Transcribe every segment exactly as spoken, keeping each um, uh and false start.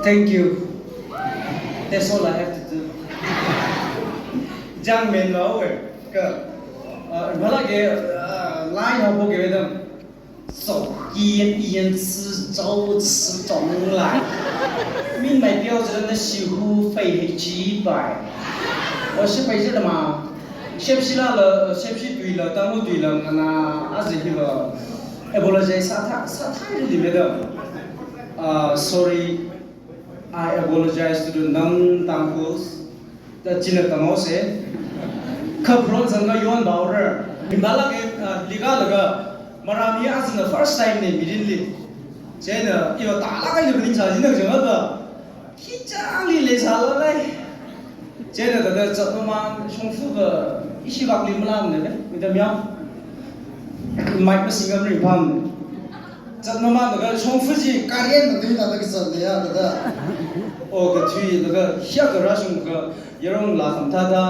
Thank you. That's all I have to do. Jang men lo we. Ka, uh, mala ke, uh, line ho ke wedam. So, ian, ian, si, zao, si, zong, lai. Min mai piao zhe na shi hu fei hei chi bai. O shi fei zhe da ma. Shep shi la le, shep shi tui le, tang lu tui le, ngana, a zi hi le. Apologize sa tha, sa tha li le da. Uh, sorry. I apologize to the non-Tangkhuls. Da china tangau se. Kapron zanga yon baure. Imbala ke, ah, liga laga. Maram hi azna first time ne mirin li. Chena, iwa tala kai ne mirin sa jina janga ba. Kichang li le sa la lai. Chena da da zat mama shongfu ba. Ishi bak li malam ne, ne. Midam ya. Mic masingam ri pam ne. Zat mama daga shongfu ji karian na dui na daga zat ne ya daga. O ka tui daga hiya ka rashung ka yarong la kham tata,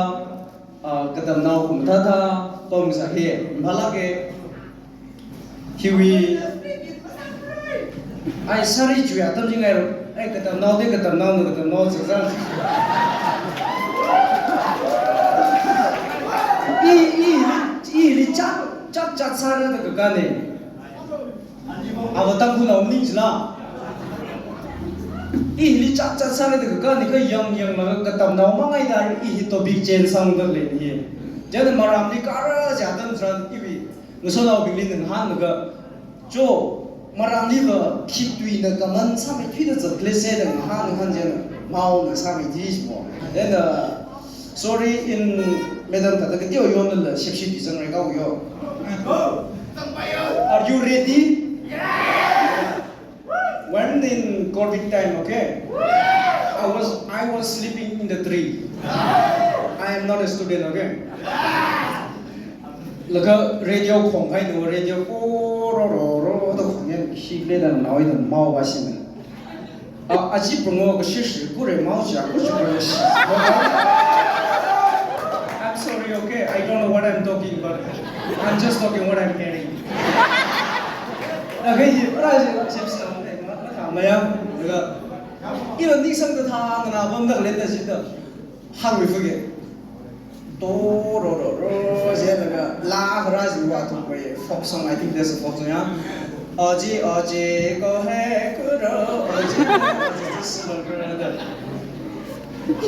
ah, ka tam nao kham tata, tong sa he, mala ke. Hiwi. Ai sari chu ya tam jing ai ro. Ai ka tam nao de ka tam nao na ka tam nao zat zat. I, i, i li chak, chak, chak sari daga ka ne. Awa Tangkhulnao maning chila. I hili chat chat sāra da ka ni ka yang yang la ka tamnao mangai da i hi topic change sānga da lei ni. Chieina maram li kara ja dan tharan iwui ngasotnaobingli ngahānlaga, cho, maram li va khitui na kaman sāmeithui da zat khalei se da ngahān ngahān chieina maona sāmeithui mo. Then, uh, Sorry, in madam, tata kati o yon la shepshi di zang reka o yo. Are you ready? When in COVID time, okay? I was I was sleeping in the tree. I am not a student, okay? Laga radio khong khai no, radio ko ro ro ro da khong yan khi le da nao i da mao ba sin. Ah, aji pungo ka shishi kure mao ja ku ju kure shi. I'm sorry, okay? I don't know what I'm talking, but I'm just talking what I'm hearing. Okay, hi, ara ji, ji, ji, ma, ma, ma, ya, daga. Ila ni sang ta tha, na, bam da, len da, ji da. Hāngmi fuge. To, ro, ro, ro, je, laga, la, ra, ji, wa, tu, kwe, folk song, I think there's a folk song, yeah. Aji, aji, ko he, ku, ro, aji, aji, ji, si, lo, ro, ro, ro.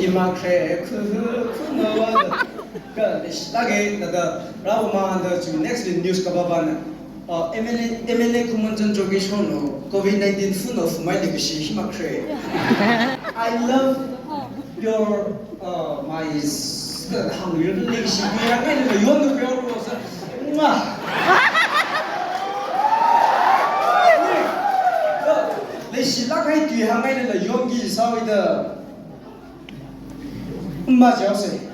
Hima, kre, ku, ku, ku, no, wa, da. Ka, ish, lage, da, da, ra, ma, da, ju, next in news ka, ba, ba, na. Uh, M L A, M L A Khumangchon Jogi Shon no, COVID nineteen fun of my legacy, hima kre. I love your, uh, my s-, hang your legacy, we are going to yon the pure was, mwah. Legacy la kai tu hang ai la yon ki sa wi da. Ma jiao se.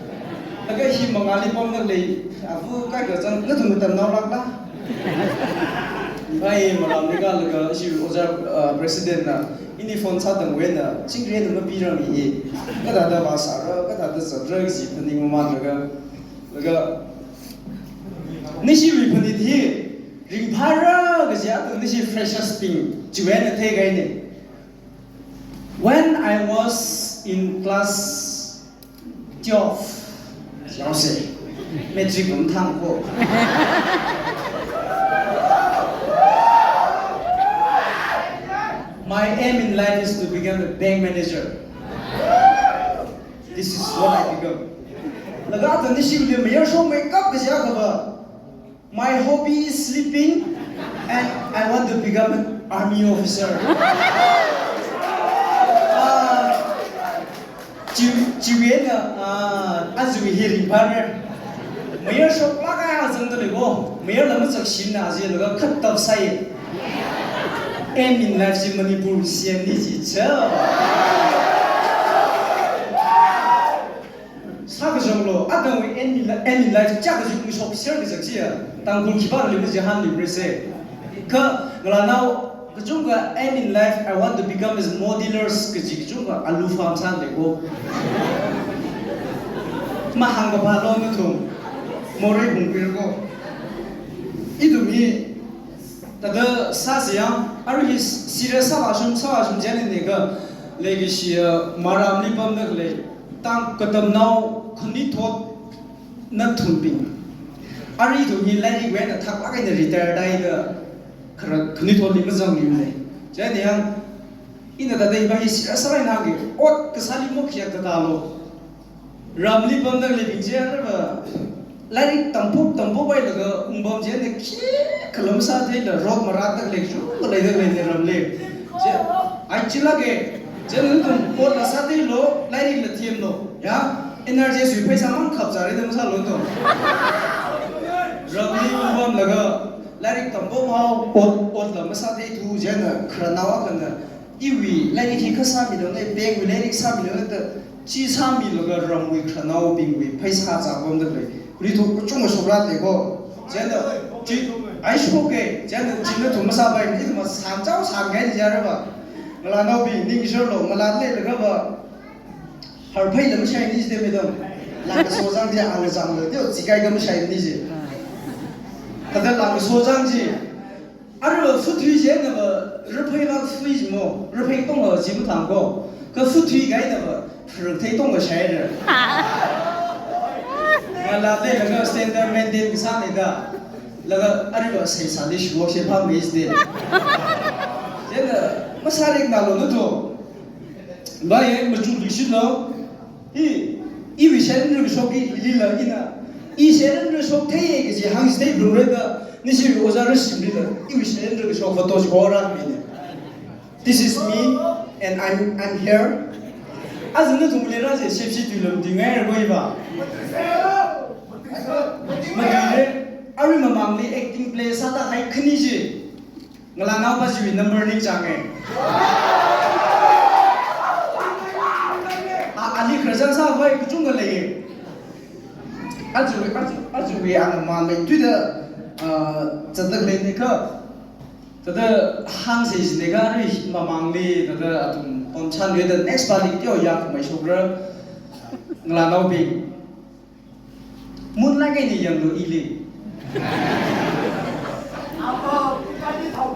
Laga hi mangāli pamda lei, avu kai kazang, nathum tamnao lāk la. Bai maram ni ka laga shi oja, uh, president na, ini phone sā dang wena, chingre na mapi rami hi. Kathāda vāsāra, kathāda zatra, zi phaning mamān laga. Laga, nishi ri phanit hi, ringphāra, kaji atu nishi freshers bing, chiwui eina theikai ne. When I was in class twelve, jiao se, matric kum thang ko. My aim in life is to become a bank manager. This is what I become. Laga ta nishi le mayar shong mai kap kaja kaba. My hobby is sleeping, and I want to become an army officer. Ah, chi-, chiwui eina, ah, aja hi ringphāra. Mayar shoklāk eina zangda lei ko. Mayar lam zak shin na ji laga khat tap sai. Aim in life ji Manipur C M ni ji cha. Sā kajong lo, atangwui aim in li-, aim in life cha kajong mi shok share kajak chi ya. Tangkhul khipāli mi ji hānli mi se. Kha, ngalānao, kachungkha aim in life, I want to become as modelers kaji kachungkha alu farm sān de ko. Mahāng kapā lo nathum. Morei hung pir ko. Ithum hi, tada sāsi ya, arui hi serious sāvāshung, sāvāshung jani ne ka. Legacy, uh, maramli pamda khalei, tang katamnao khanuithot nathum bing. Arui ithum hi lairikwui eina thaklāk eina retire tāhaida khara khanuithotli mazangmana. Chieina yang, ina tata hiva hi serious sālāk eina hāngki, ot kasāli makhayākta tālu. Ramli pamda khaleibing chi arui va, lairik tamphok tamphok hailaga ungpam chieina khikhala masātheila road marāda khalei, chungda leida khaleina ramli. Chi, ai chilāka. Chieina nathum otla sātheilu, lairikla themlu. Ya, N R G S wui pheisā mang khapzārida masālu nathum. Ramli ungpamlaga, lairik tamphok hao, ot, otla masātheithu, chieina khararnao akhana, iwui lairik hi kha sāmilu ne, bank wui lairik sāmilu ne da, chi sāmilaga ramwui khararnaobingwui pheisā zāpamda khalei. Kuri thu kachungkha shokrāda ko. Chieina chi, ai shoka, chieina chi nathum masāpai, ithum masānchao sāngai ni jara va. Ngalānaobing, ningshorlu, ngalā leilaga va. Harpheila mashai ni jide madam. Langkaso zang chi, ang zangla, teo, chikai ka mashai ni ji. Kada langkaso zang chi. Arui va futhui chieina va, raphei va fui mo, raphei tongla chi mathang ko. Kha futhui kahaina va, pharāthei tongla shaira. Ngalā leilaga standard maintain kasāna da. Laga arui va seisāli shuwa she pha mai jide. Chieina masāriknalu nathum. Bai, machukli shilo. I, iwui share eina kashok hi lila ina. I share eina kashok theiya kaji hāngchithei phalungra da, nishiwui ojā Rashimlila, iwui share eina kashok photo chi horāmina. This is me, and I'm, I'm here. Aja nathum leira je, shepshi tuilam tuingaira ko iva. Matuira, arui mamangli acting play sāda hai khani ji. Ngalānaopa chiwui number ningchānga. A, ali khararchan sākhavai kachungkha lei. Aja, aja, ajawui ana manmeithuida, ah, zatda khaleina kha. Thāda hāngsa jina kha arui mamangli, thāda athum pamchan yuida next pali teo ya khamei shokra. Ngalānaobing. Moonlight eina yanglu ili.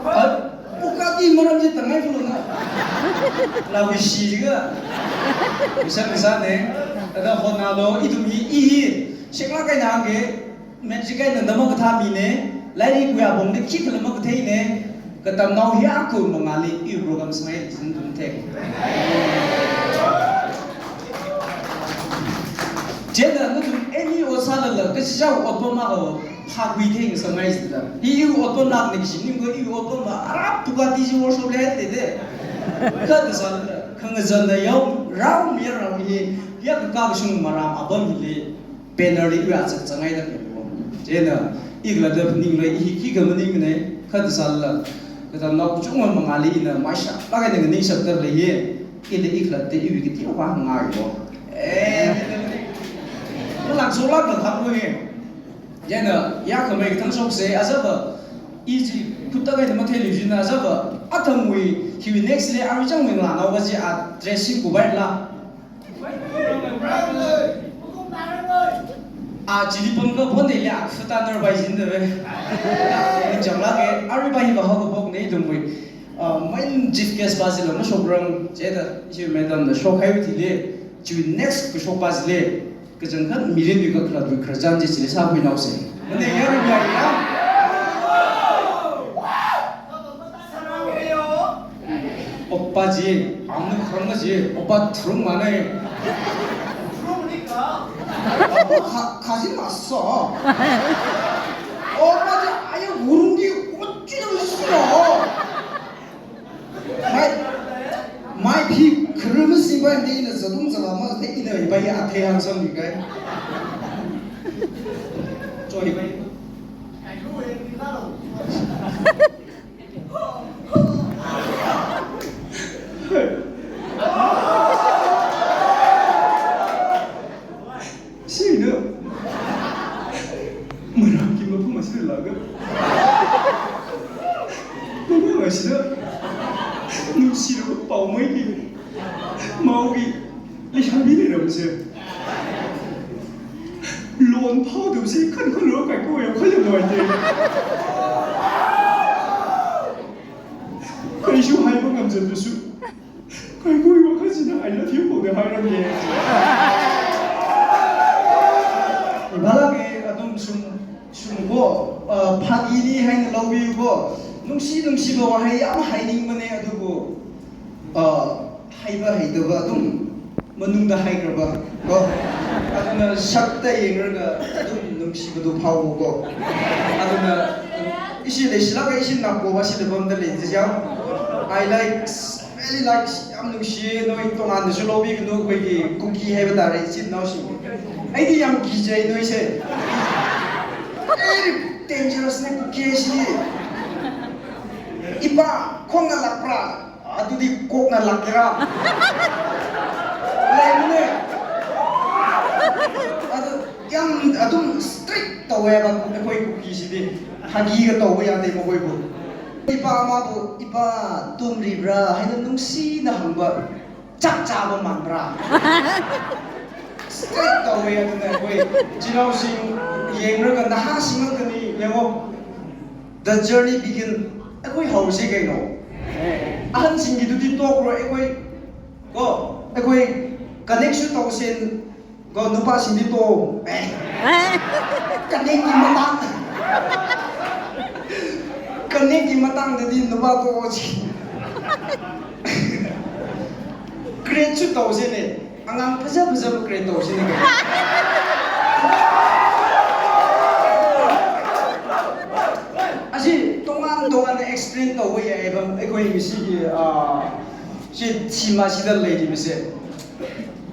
A, Bugatti maram chi tangai phalunga. Lawi shi jiga. Misa misa ne. Thāda hotnalu ithum hi i hi. Shekla kaina hāngke. Matric eina nda makathā mina. Lairikwui apongli khikhala makatheina. Katamnao hi aku mangāli i program sangai zin tum thek. Chieina nathum any ot sālala, kachichā otpam akha phākhui theingasangngai jida. Hi iwui otpamlāk ni kaji maningkha iwui otpamla arap Bugatti chi workshop li haida de. Kha thāsālala, khangazanda yao, rao mi rao hi, ya kakā kashung maram apam hili, banner li iwui achak changai da khaleibing. Chieina, i khalatta phaningla i hi khikha maningmana, kha thāsālala, katamnao kachungkha mangāli ina maishaplāk eina nganingshapda khalei hi, ili i khalatta iwui kateokha hāngngai ko. Eh, malāngsoklākla khangkhui. Chieina, ya khamei kathang shoksa, ajava, i chi khutta kaina matheilu jina, ajava, athangwui, hiwui next li, arui changwui ngalānaopa chi a dressing kubai la. A chili pamkha phone li a futa nar bai jin da ve. Ni changlāka, arui bai hi va hao kaphok nei dungwui. Ah, main chief guest pa jila mashokram, chieina, ishi madam na shokhai uti le, chi next kashokpa jile, kachangkhat mirin yu kakhalatwui khararchan chi chili sākhuinaosa. Mane ya ru ya ya. Oppa ji, amna kharang ji, oppa thrum mane. Kha, khaji maso. Oppa ji, ayo gurung di, ochu na maso. Mai, mai phi kharuma singbai de ina zadung zala ma de ina bai ya the hang sam ni kai. Choi bai. Sina. Maramki mapung masila laga. Mapung masila. Nusira pao mai ki. Mau ki. Leisha bi leiram se. Lon phao du se kan kan lo kai ko ya kai lo ai te. Kai shu hai ba ngam zan du su. Kai ko ya Nathumli hairamye. Bala ke athum sum, sum ko, ah, phagini haina lobi ko. Nungshi, nungshi ba wahai yam hainingmane adubu. Ah, haiba haitaba athum manungda haikra ba. Ko. Aduna sakta yengraga athum nungshibadu phao ko. Aduna ishi leishilaga ishi nako ba shi da bamda lei jiyao. I like, really like, yam nungshi noi, tongannashu lobi kanu koi ki Kuki haiba tare, ishi naoshi. Aidi yam kijai noise. Very dangerous ne Kuki shi. Ipa, khongna lakra. Adudi kokna lakra. Leimane. Adu yam athum strict taweba, akhoi Kuki shidi. Hagi katawaba yade makoibu. Ipa amabu, ipa tumribra, haina nungsina hangba. Chap chaba manbra. Strict tawe aduna akhoi. Chinaoshing yengraga nahashing kani yengo. The journey begin. Akhoi haosi kaino. Ahanshingi tudi tokro akhoi. Ko, akhoi connect shu tausen. Ko, nupashingdi to. Eh. Connect ki matang. Connect ki matangdadi nupa to chi. Create shu tausene. Angang phazā phazā create tausene. Ashi tongan tongan explain tauwa ya ebam akhoi misiki, ah, shi theme shida lady mise.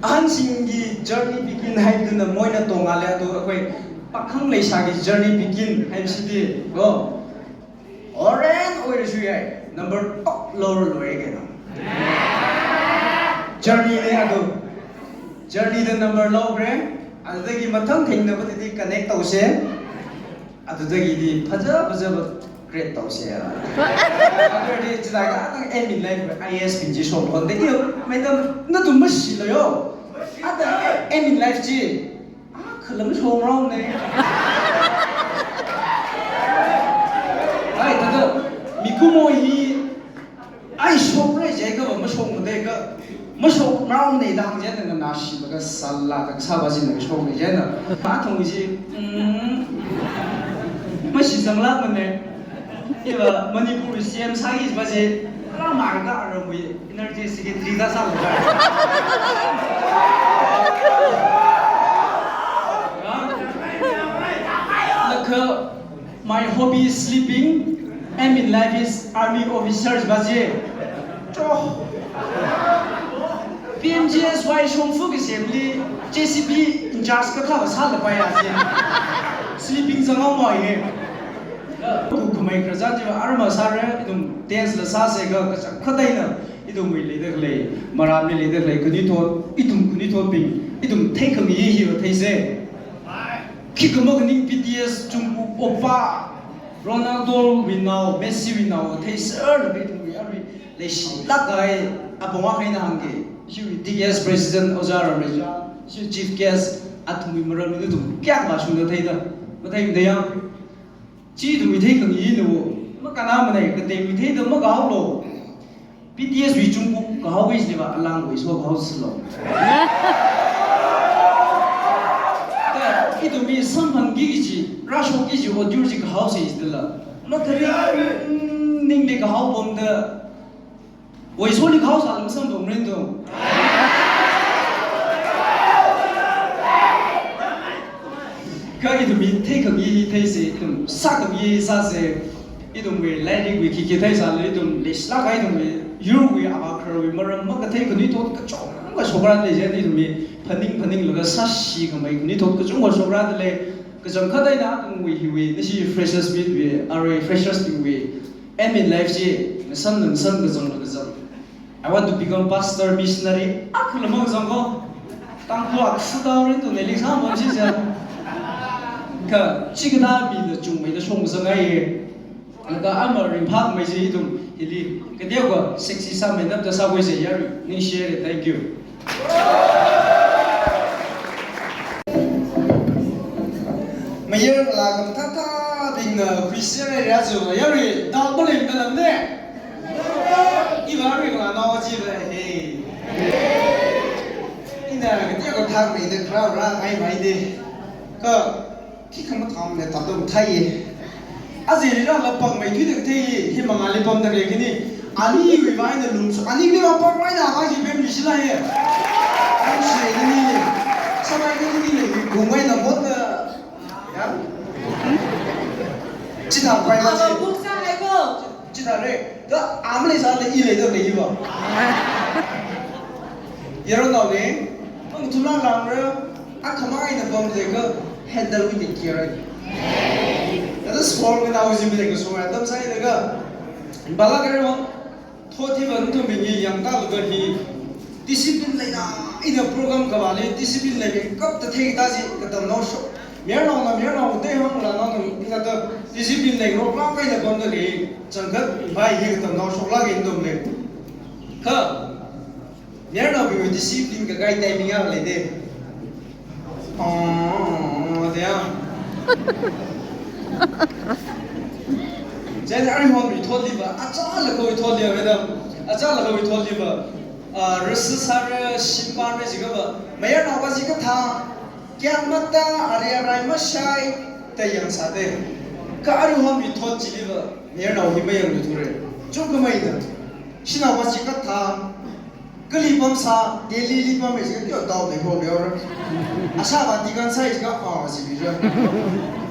Ahanshingi journey begin haiduna moina tongale adu akhoi pakhang leishaki journey begin haisidi. Ko. Oren oirashu yai, number top lower loi kena. Journey ne adu. Journey da number lower. Adudagi mathang thengnabadi connect tause. Adudagidi phazā phazā create tause. Adudi chilaga atang aim in life I A S bing chi shong konde yo. Madam, nathum mashi lo yo. Atang aim in life chi. Ah, khalam shongrong ne. Ai, tada, mikumo hi, ai, shokre jai ka, mashong made ka, mashongrong ne da hang jai na nashi ba ka sala ta saba jin na shokre jai na. Athum ji, mm, mashi zangla mane. Iva Manipur C M sāki ba je, rāmar ka aramwui energy secretary da sālu ba. Laka, my hobby is sleeping, aim in life is army officer ba je. Cho. P M G S Y shongfa ki semli J C B in charge kakha sāla ba ya je. Sleeping zangao mai ye. Ku kumai krazan jiva arma sāra, ithum dance la sāse ka, kachang khadaina, ithumwui leida khalei, maramli leida khalei, khanuithot, ithum khanuithotbing, ithum theikhangayi hiva theise. Khikha makhaning B T S, Jungkook, Oppa, Ronaldo wui nao, Messi wui nao, theisera ithumwui arui leishilāk kahai apong akha eina hāngke. Chiwui D K S President Ojā Ramreja, chiwui Chief Guest, athumwui maramli ithum kayākha mashungda theida, matheimada yang. Chi ithumwui theikhangayi nu, makanamana, kateimei theida makahaolo. B T S wui Jungkook kahao kaji va, alangwui so kahao silo. Kha ithumwui samphangki kaji, rāshokki kaji audio chi kahaose jidala. Makhaning ningli kahao pamda, wui soli kahao sālam samphang rin tu. Kha ithumwui theikhangayi theise, ithum sākhangayi sāse, ithumwui lairikwui khikhi theisālu, ithum leishilāk kahai ithumwui yurwui avākhararwui maram makathei khanuithot kachungkha shokra lei jida, ithumwui phaning phaninglaga sāshi khamei khanuithot kachungkha shokra lei, kachangkhat eina ithumwui hiwui, nashi freshers meet wui, arui freshers bingwui aim in life chi, ngasam ngasam kazang kazang. I want to become pastor, missionary. Akhala mang zangko. Tangkhul akha sāda rin tu neli sāmon chi ja. Kha, chikathā mina chungmeida shong zangai. Laga ama ringphāmei chi ithum hili. Kateokha, sexy sāmei napta sākhuise yarui. Ningshire, thank you. Mayarngalā khamathāthābingna Christian area zu yarui, dal balim dalam ne. Iva ringla nao jiva he. Na, kateokha thangmeida kharā rāngai maide. Kha, khikha mathāmana tāda matheiye. Aja rirāla pangmeithuida kathei, hi mangāli pamda khalei khani. Aniwui vang eina lungsa, anili vang pangmeina vang chi pemli shilāye. Pemli shilāye ni. Sāmai khani ni, kungmeina motna. Ya? Chithāpai va chi. Ava buk sāngai ko. Chithāre. Da amli sāda i leida leiva. Yaronnaole, ang thulang langra, akhamang eina pamda kha handle wui ni kirai. That is for when I was in the school, atam sālaga. Bala kare mo, thot hiva nathum bingli yangtālaga hi, discipline leina, ina program kavāli, discipline leikapta theida chi, katamnao shok. Mayarnaona, mayarnao te hānglāna, ina ta discipline lei, roklāk eina pamda khalei, changkhat bai hi katamnao shoklāk eina tumle. Kha, mayarnaobingwui discipline kakai timing akha leide. Oh, de ya. Chieina aruihon mi thotliva, achālakhawui thotliva, madam. Achālakhawui thotliva. Ah, rasa sāra, shim pāra jiakhava, mayarnaova chi kathā, kayāng matā, ari arai mashai, da yangsāde. Kha aruihon mi thot chiliva, mayarnao hi mayangluithura. Chungkhameida. Shanaova chi kathā, kali pamsā, Delhili pammi jiakha teo tao dei pho beora. Ashāvāti kansai jiakha, ah, jibira.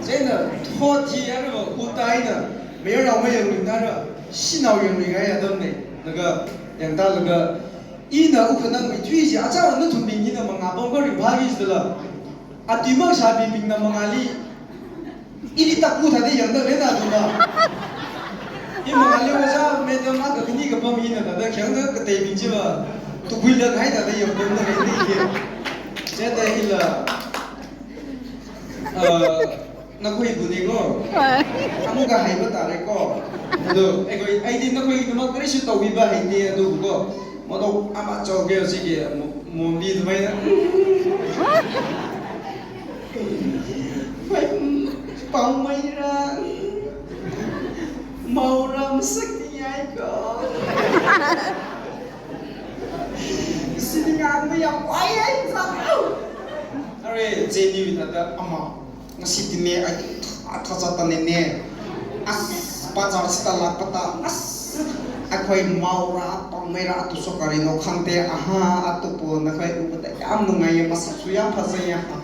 Chieina, thot hi aruiva, uta eina, mayarnao mayangluinara, shanao yangluingai atamne. Laga, yangtālaga, ina ukhanang mi tui chi, achāva nathum bing hina mangā pam kha ringphāki jidala. Atui mashābing bingna mangāli, ili taku thāda yangda leina duma. I mangāli ojā madam akha khani kapam hina thāda khayangda kateibing chiva, tukhuilakhai thāda yangpamda leina hi. Chieina ila, ah, nakhoi buni ko. Hai. Amukha haiba tare ko. Ado, eikoi, aidi nakhoidamk karishi taubi ba haide ado ko. Motok ama chao ke sike mo-, mombi dumaina. Hai, pao maira. Maora masak ni ai ko. Sini ngang ba ya wai ai sa. Are, Jenny thāda ama. Ngasi tine ai tha, tha sa tane ne. As, bazar sita la pata. As, akhoi maora, pao maira atu sokari no khangte, aha, atu po nakhoi u bata yam nungai ya masa su yam phasa ya, ha,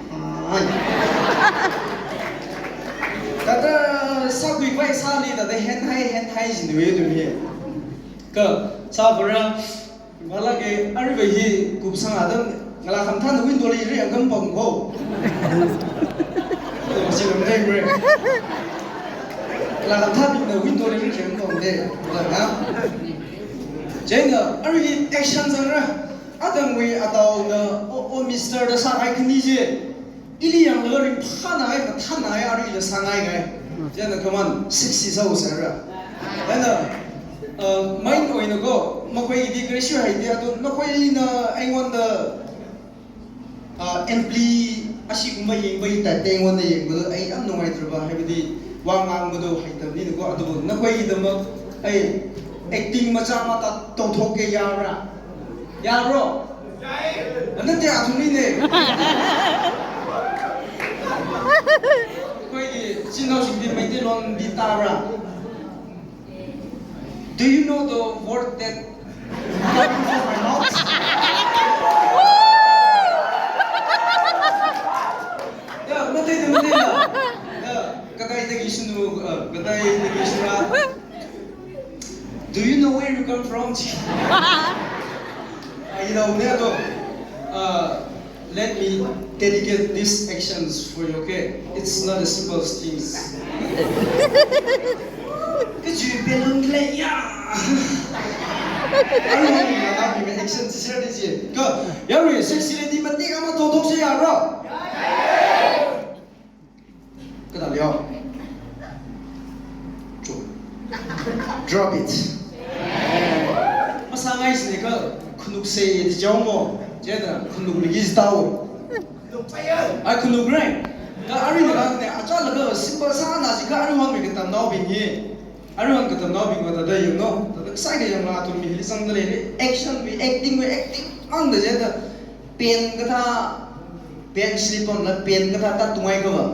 ha. Thāda sākhui vai sāli thāda hen hai, hen hai jinwe dumi. Kha, sāvara, Malage, aruiva hi kupsang atam, ngalā khamthāna window li ri angam pong ko. Masi lam dai mre. Ngalā khamthābingna window li ri angam pong de. Ngalā na. Chieina, arui hi action zangra. Atamwui ataona, o, o, mister da sākahai khani chi. Ili yanglaga ringphānāhai, mathānāhai, aruila sāngai ngai. Chieina kaman sixty sāusera. Chieina, uh, main oina ko, makhoili karishi haide, ado nakhoina aingwanda, uh, ampli ashigumba yangbai type te aingwanda yangbado, ai yam nungaitharaba, haibadi, wā ngangmado haitamnina ko, ado nakhoidamk, ai, acting macha mata tongthok ke yara. Yaro? Nate athumli ne. Akhoi chinaosingli Meiteilon di tara. Do you know the word that coming from my mouth? Ya, mate, mate, ya. Ya, kadaidagi shinu, uh, kadaidagi shira. Do you know where you come from? I know, ne, ado, uh, let me dedicate these actions for you, okay? It's not a simple thing. Kaji balloon le ya. Aruihon mi action share de ji. Ko, yarui sexy lady matik ama totok se yaro. Kada leo. Chu. Drop it. Masāngai sini ka khunuk se di jao mo. Jeda khunuk lagi tao. Ai khunuk re. Ka aruina kane, achālaga simple sāna si ka aruihon mi katamnaobing hi. Aruihon katamnaobing va thāda yangno. Thāda sai ka yangla athum mi hili sangda lei. Action mi, acting mi, acting mang da jeda. Pen kathā, pen slip on la pen kathā ta tungai kava.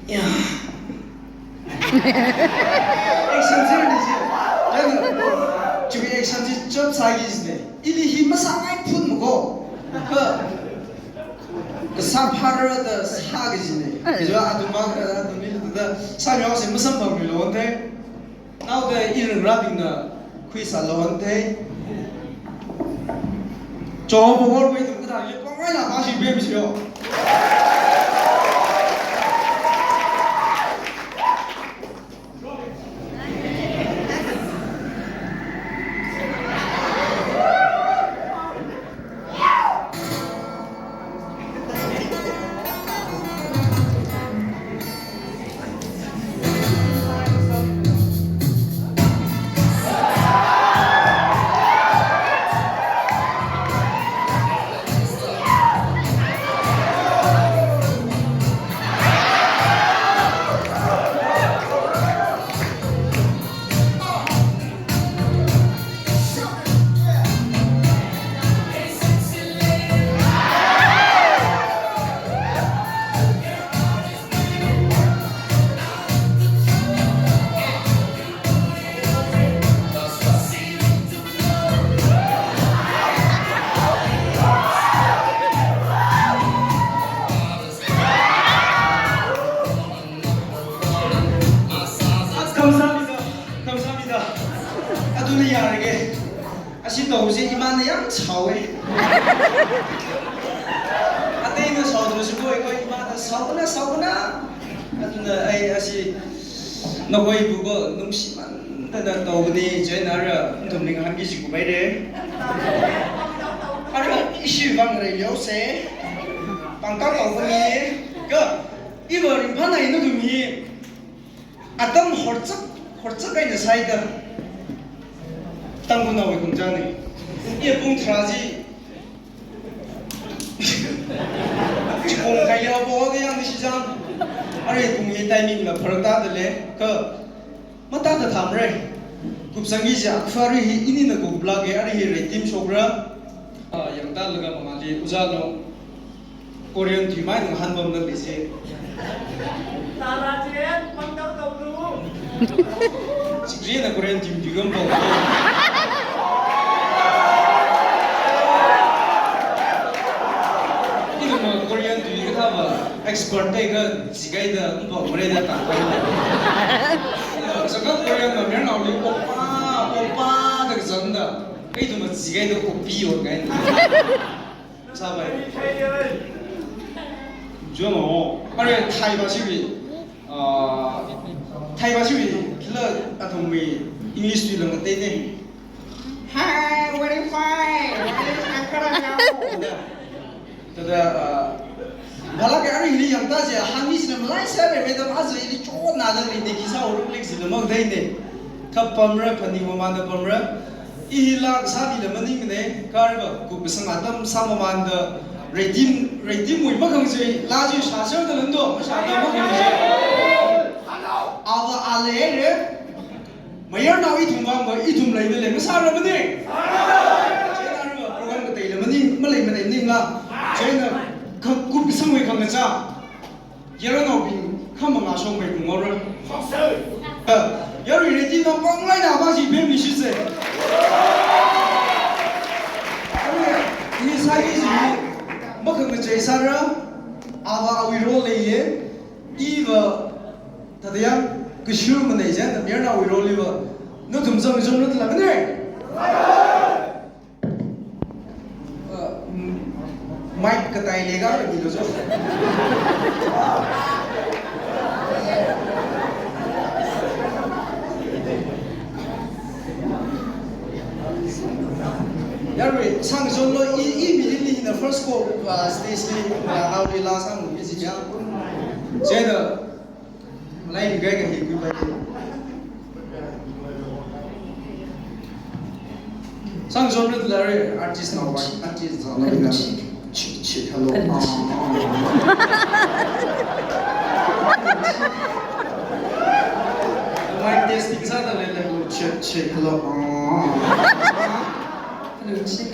Ya. Action sir ni si. Aina, chiwui action si chop sāki jine. Ili hi masāngai phun mako. Ka, kasā phara da sāki jine. Kaja athum ma, athum ni da, sāngaose masamphangmilo ante. Naoda iringrābingna khuisālo ante. Cho bo wor wei tum kathā ye pang wai la ba shi be mi yo. Kamsahamnida, kamsahamnida. Aduna yarage. Ashi tongsi imana yam chaowe. Ateina chaoda sukoi koi imana chaokana, chaokana. Aduna ai ashi nakhoi buko nungshiman dana tongni chieina ara nathumli ngahānki jiku maire. Ara ishi vang rei leose. Pangkang tongni. Ka, iva ringphānai nathum hi. Atam horchak, horchak eina sāida. Tangkhulnaowui khongchāne. Iya pung tharā chi. Chikhong khai ya bo de yang ni shi jang. Arui pung hi timing la pharak tāda lei. Ka, matāda thamre. Kupsangki ja, kha arui hi inina kuplāke, arui hi red team shokra. Ah, yangtālaga mangāli, ojā no. Korean tui mai nung han bam na lei se. Tara chen, mang tau tau lu. Chikri na Korean tui tui gam bam. Ina ma Korean tui kathā ma expert dai ka chikai da, um, bam re da ta. Saka Korean ma mer nao li oppa, oppa da zan da. Kai tu ma chikai da oppi o kai. Sabai. Juang o. Are Thai ba siwi. Ah, Thai ba siwi. Kila athumwui English tui lang kateine. Hi, very fine. Very fine. Tada, ah, bala ke ari ni yang ta je, hami sina malai sa re, madam azu ini chona da ni, ni kisa uruk lik sila mang dai ne. Ka pamra, pani mamanda pamra. Ihila kasāli la maningne, kha arui va, kupkasang atam sāmamanda, red team, red team wui makhangachei, la chi shāshar da lando, mashāda makhangachei. Ava ale re, mayarnao ithum vang va, ithum leida lei, masāra mane. Chieina arui va, program kateila maning, malei malei maningla. Chieina, kha kupkasangwui khangachā. Yaranaobing, khamanga shongmei kungora. Shoksei. Eh, yarui red team na panglai na ba ji pem ni shise. Arui, ini sāki ji, makhangachei sāra, ava awui role leiye, iva, tadayang, kashur manei jen, mayarnaowui role li va, nathum zang zang na tala mane. Uh, m-, mic katai lega kami lo jo. Yarui, sang zon lo i, i mi li na first ko, uh, stage li, uh, hao li la sang mi si ya. Jena, Malai ni kai kahi kui pai. Sang zon rit lare artist na wai, artist na wai. Chi, chi, hello. Ah, ah, ah. Mic testing sāda lei lei. Hello, check, check, hello. Ah. Hello, check.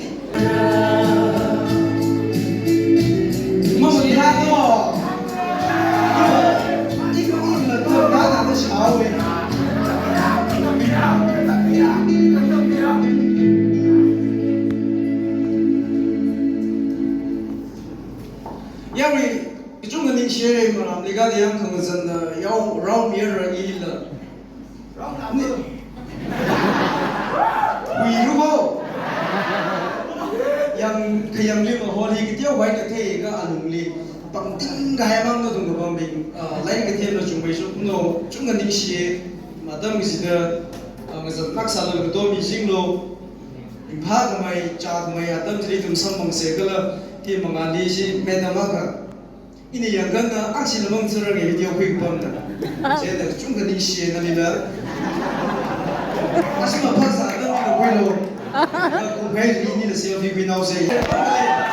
Yarui, kachungkha ningshiya, maram leikha diyang khangazanna, yao, rao miyara ilila. Ni. Wiruko. Yang khayang li maholi kateo wai kathei ka alungli. Pangting kahai mang na dung ka pambing, ah, lain kathei na chungmei shu, no, chungkha ningshiya, matam kachida, ah, ngazan nak sāla kato mi jinglo. Ringphākhamei, chākhamei atam chili ithum samphangsa kala, hi mangāli chi madam akha. Ina yangkhanna, ashi lamang tsurang e video khui pamna. Chieina chungkha ningshiya nalila. Ashi maphāsā atam ina khuilo. Na kuphai ri nina selfie khuinaosa.